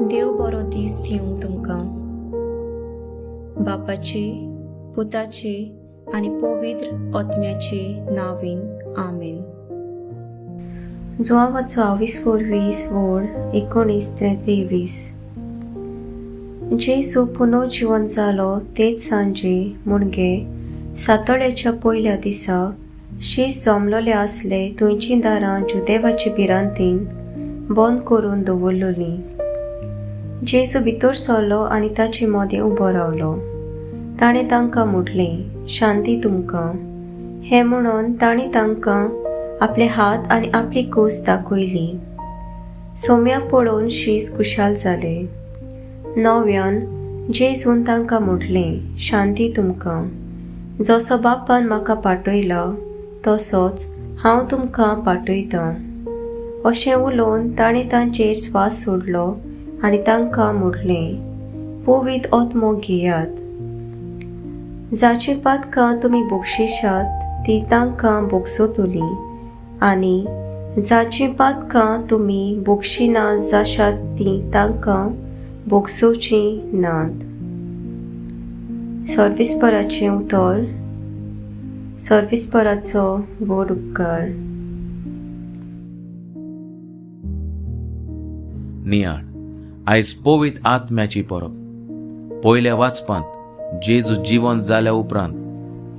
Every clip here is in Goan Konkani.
देव बरो दीस दिवंक तुमकां. बापाचे, पुताचे आनी पवित्र आत्म्याचे नांवान, आमेन. जुवांवाचो आविस्फोर 20 वोळ 19 ते 23. जेजू पुनर्जिवन जालो तेच सांजे म्हणजे सातोळ्याच्या पयल्या दिसा शीस जमलोले आसले थंयचीं दारां जुदेवाचे भिरांतीन बंद करून दवरलोलीं. जेजू भितर सरलो आनी ताचे मदें उबो रावलो. ताणें तांकां म्हटलें, शांती तुमकां. हें म्हणून ताणें तांकां आपले हात आनी आपली कूस दाखयली. सोम्याक पळोवन शीस खुशाल जाले. नव्यान जेजून तांकां म्हटलें, शांती तुमकां. जसो बापान म्हाका पाठयला तसोच हांव तुमकां पाठयतां. अशें उलोवन ताणें तांचेर स्वास सोडलो आनी तांकां म्हटलें, पवित्र आत्मो घेयात. जाचीं पातकां तुमी बक्षिशात ती तांकां बक्षतलीं आनी जाचीं पातकां तुमी बक्षिना जाशात ती तांकां बक्षोवचीं नात. सर्विस्पराचें उतर. सर्विस्पराचो व्हड उपकार. नियाळ. आयज पवित्र आत्म्याची परब. पयल्या वाचपांत जेजू जिवन जाल्या उपरांत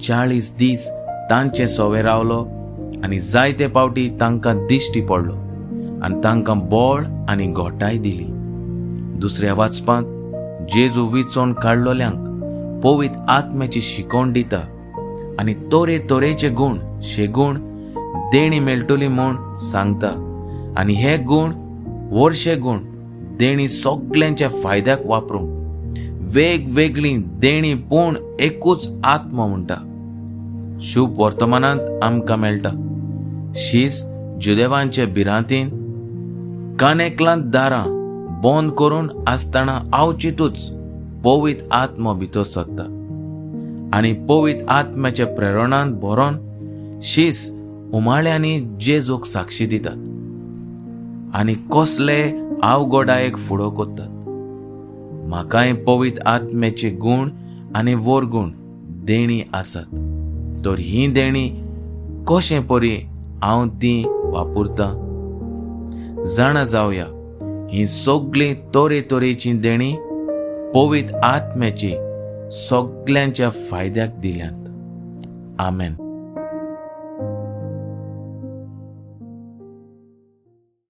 40 दीस तांचे सोवे रावलो आनी जायते पावटी तांकां दिश्टी पडलो आनी तांकां बळ आनी घोटाय दिली. दुसऱ्या वाचपांत जेजू विचोवन काडलोल्यांक पवित्र आत्म्याची शिकवण दिता आनी तरे तरेचे गुण शेगुण देणी मेळटली म्हूण सांगता आनी हे गुण वर्शे गुण देणी सगल्यांच्या फायद्याक वापरूंक वेगवेगळी देणी पूण एकूच आत्मा म्हणटा. शुभ वर्तमानांत आमकां मेळटा शीस जुदेवांचे भिरांतीन कानेकलांत दारां बंद करून आसतना आवचितूच पवित्र आत्मा भितर सरता आनी पवित्र आत्म्याच्या प्रेरणान भरोन शीस उमाळ्यांनी जेजूक साक्षी दितात आनी कसले आवगोडायेक फुडो करतात. म्हाकाय पवित्र आत्म्याचे गुण आनी वरगुण देणी आसात, तर ही देणी कशें परी हांव ती वापरता जाणा जावया. ही सगळीं तरेतरेची देणी पवित्र आत्म्याची सगल्यांच्या फायद्याक दिल्यांत. आमेन.